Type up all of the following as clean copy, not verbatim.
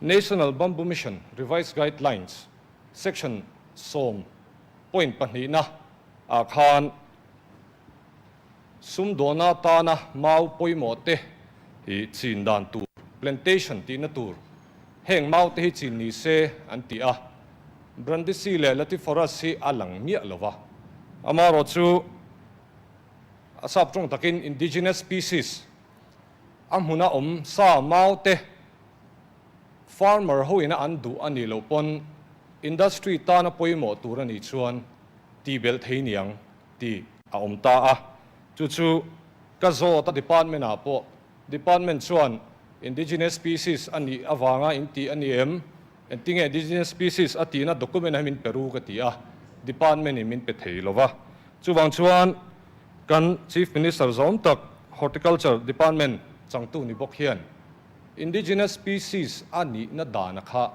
National Bamboo Mission Revised Guidelines Section sawm point pahnihna ah khan sumdawna atana mau pawimawh te hi chin dan tur, plantation tihna tur, heng mau te hi chin ni se an ti a, Brandisi leh Latiforas hi a lang miah lo va, amaherawhchu a sap tawng takin indigenous species a hmuna awm sa mau te farmer ho ina an duh a nih loh pawn industry tana pawimawh tur a nih chuan tih belh thei niang tih a awm ta a. Chu chu ka zawt a department ah pawh department chuan indigenous species a nih avanga in tih a ni em? Engtinge indigenous species a tihna document ah hi min pe ru ka ti a, department in min pe thei lo va. Chuvang chuan kan Chief Minister zawm tak Horticulture Department changtu ni bawk hian indigenous species a nihna dana kha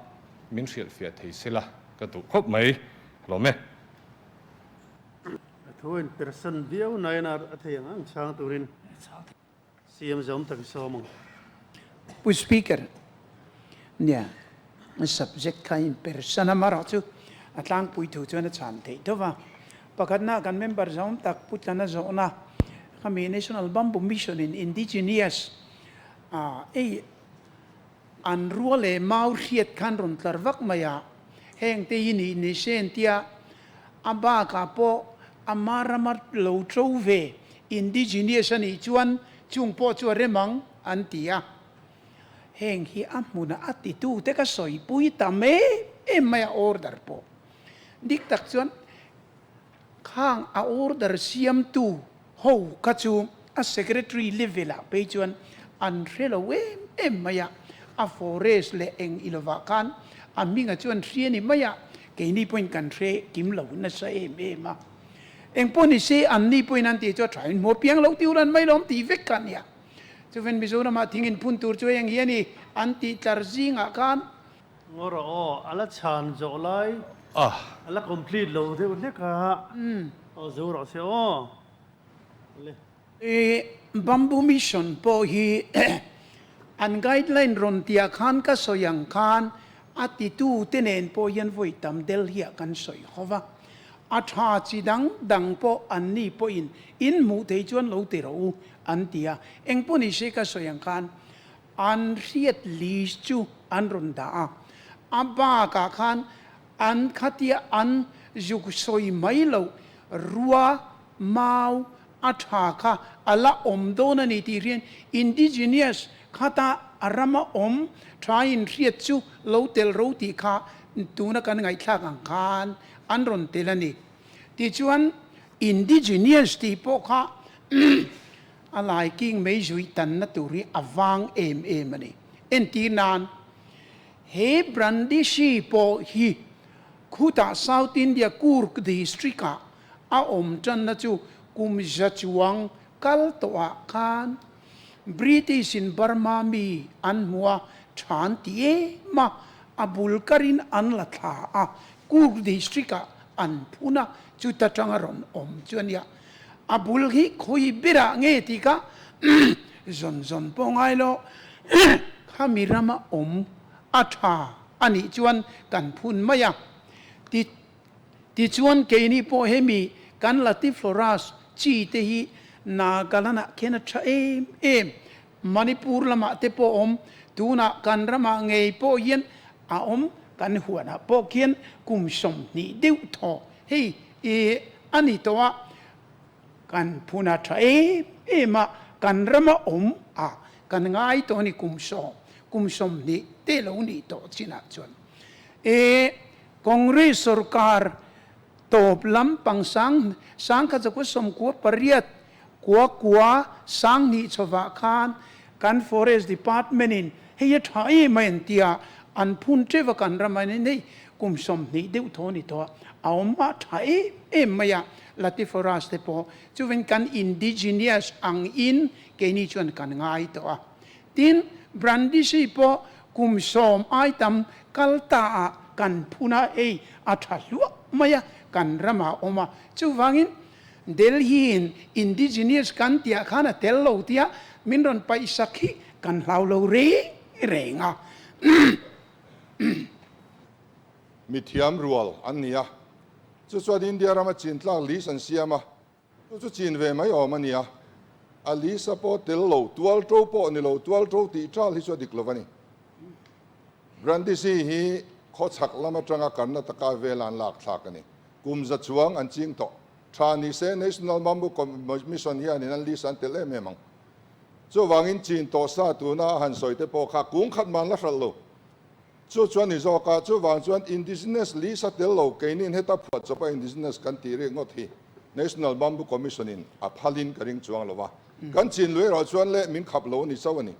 min hrilhfiah thei sela ka duh khawp mai hlawm e. A thu in persan viau nain a thei ang ang chhang turin CM zawm tak i sawm ang. Pu Speaker, nia subject kha in persan a marawh chu a tlangpui thu chuan a chhan theih tho va. Pakhatna kan member zawm tak Pu Tlana zawhna khami National Bamboo Mission in indigenous a ei an rua leh mau hriat khan rawn tlar vak mai a, heng te hi nih ni se entia a bakah pawh a ma rama lo to ve indigenous a nih chuan chung pawh chu a rem ang an ti a. Heng hi a hmunah a titu te ka sawipui tam em em mai a order pawh. Dik tak chuan khang a order siamtu ho kha chu a secretary level ah phei chuan an hre lo em em mai a, a forest leh eng i lovah khan a hminga chuan hria ni mai a, keini pawhin kan hre kim lo nasa em em a. Engpawh ni se anni pawhin an tih chu a tha in hmuh apiang lo tir an mai lawm tih vek kha a nia. Chuven Mizoramah thing in phun tur chu eng hi a ni an tih tlar zingah khan. Ngaw rawh aw, a la chhan zawh lai a la complete lo deuh hlek a, aw zo rawh se aw. Le. I Bamboo Mission pawh hi an guideline rawn tihah khan ka sawi ang khan a titute nen pawh hian vawi tam Delhi ah kan sawi ho va. A tha chi dang dang pawh an ni pawhin in hmuh thei chuan lo ti rawh u an ti a. Eng pawh ni se ka sawi ang khan an hriat list chu an rawn dah a. A bakah khan an khatia an zuk sawi mai loh rua mau a tha kha a la awm dawn a ni tih hian indigenous khata a rama awm tha in hriat chu lo tel ro tih kha tuna kan ngaihthlak ang khan an rawn tel a ni. Tichuan indigenous tih pawh kha a lai king mei zui tanna tur hi a vang em em a ni. Entir nan he Brandisi pawh hi khutah South India Coorg district ah A awm tanna chu kum za chuang kal tawhah khan British in Burma mi an hmu a, than ti em a, a bul karin an la thla a, Coorg district ah an phun a, chuta tanga rawn awm chu a nia. A bul hi khawi berah nge tih kha zawn zawn pawh ngai lo, khami rama awm a tha a nih chuan kan phun mai a, ti Tichuan keini pawh hemi kan Latifloras chi te hi Nagaland ah khian a tha em em, Manipur lamah te pawh a awm, tunah kan ramah ngei pawh hian a awm, kan huanah pawh khian kum 20 deuh thaw hei i a ni tawh a, kan phun a tha em em a, kan rama awm a kan ngai tawh a ni kum sawm, kum 20 te lo nih tawh chinah chuan e Congress sorkar tawp lampang sang sangkhat 98 kua kua 2000 chhovah khan kan Forest Department in hei a tha em a en tia an phun teuh a kan ram a hei kum 20 deuh thaw ni tawh a a awm a tha em em mai a Latiforas te pawh chuvin kan indigenous ang in keini chuan kan ngai tawh a tin Brandisi pawh kum 10 ai tam kal ta ah kan phun a hei a tha hluah mai a kan ramah awm a chuvangin Delhi in indigenous kan tihah khan a tel lo tia min rawn paihsak hi kan hlau lo reng reng a. Mithiam rual an ni a, chu chuan India rama chin tlak list an siam a, chu chu chin ve mai awm a ni a, a list a pawh tel lo, tual to pawh ni lo, tual to tih tal hi chu a dik lo a ni. Brandisi hi khawchhak lam atanga Karnataka vela an lak thlak a ni. Kum za chuang an ching tawh. Tha ni se National Bamboo Commission hianin an list an tel em em ang. Chuvangin chin tawh sa tuna a han sawi te pawh kha kung khat man la hralh lo. Chu chuan ni zawk a, chuvang chuan Indigenous list a tel lo, keinin heta phuah chawpa Indigenous kan tih rik ngawt hi National Bamboo Commission in a phalin ka ring chuang lo va. Kan chin lui erawh chuan leh min khap lo a ni chauh a ni.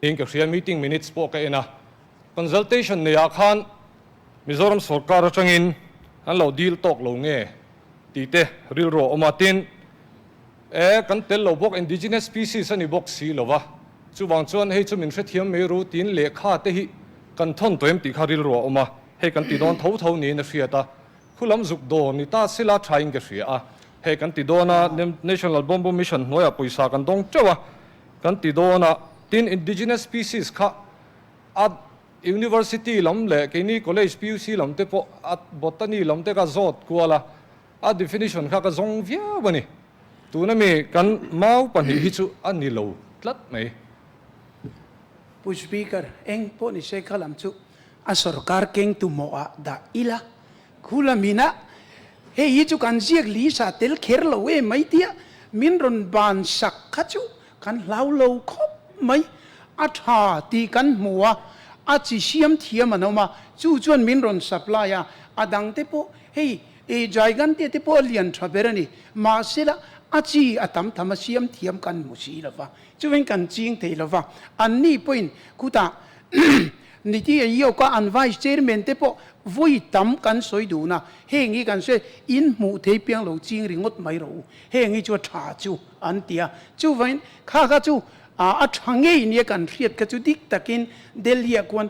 Tiin ka hria, meeting minutes pawh ka en a, consultation neiah khan Mizoram sorkar atangin an lo deal tawk lo nge tih te rilru a awm a, tin e kan tel lo bawk indigenous species a ni bawk si lo va, chuvang chuan hei chu min hrethiam mai ru tiin lehkha te hi kan thawn tawh em tih kha rilru a awm a, hei kan ti dawn tho tho niin a hriat a, Khulam zuk dawr ni ta sela thain ka hria a, hei kan ti dawn a, National Bamboo Mission hnuaiah pawisa kan dawng teuh a, kan ti dawn a, tin indigenous species kha a University lam leh keini college PUC lam te pawh a botany lam te ka zawt kual a, a definition kha ka zawng viau a ni. Tuna mi kan mau pahnih hi chu a ni lo tlat mai. Pu Speaker, eng pawh ni se kha lam chu A sorkar kengtu mawhah dah ila, khula mina hei hi chu kan ziak lisa tel kher lo em mai tia min rawn ban sak kha chu kan hlau lo khawp mai. A tha tih kan hmu a, a chi siam thiam an awm a, chu chuan min rawn supply a, a dang te pawh hei e gigantea te pawh a lian tha ber a ni, mahsela a chi a tam tham a siam thiam kan hmu si lo va, chuvangin kan ching thei lo va, anni pawhin khutah Niti Ayoka an Vice Chairman te pawh vawi tam kan sawi dun a, heng hi kan sawi in hmuh thei piang lo ching ringawt mai rawh u, heng hi chu a tha chu an ti a, chuvangin kha kha chu a tha ngei nia kan hriat kha chu dik takin Delhi ah khuan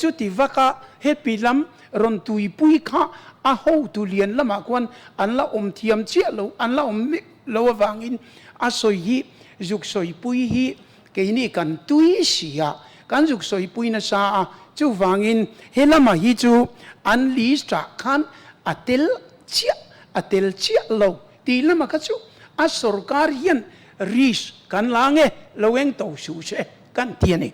chuti vaka hepi lam rawn tuipui kha a hotu lian lamah khuan an la awm thiam chiah lo, an la awm lo avangin a sawi hi zuk sawipui hi Keini kan tui si a, kan zuk sawipui nasa a, chuvangin he lama hi chu an list ah khan a tel chiah, a tel chiah lo tih lama kha chu a sorkar hian risk kan la nge lo eng to suh se kan ti a ni.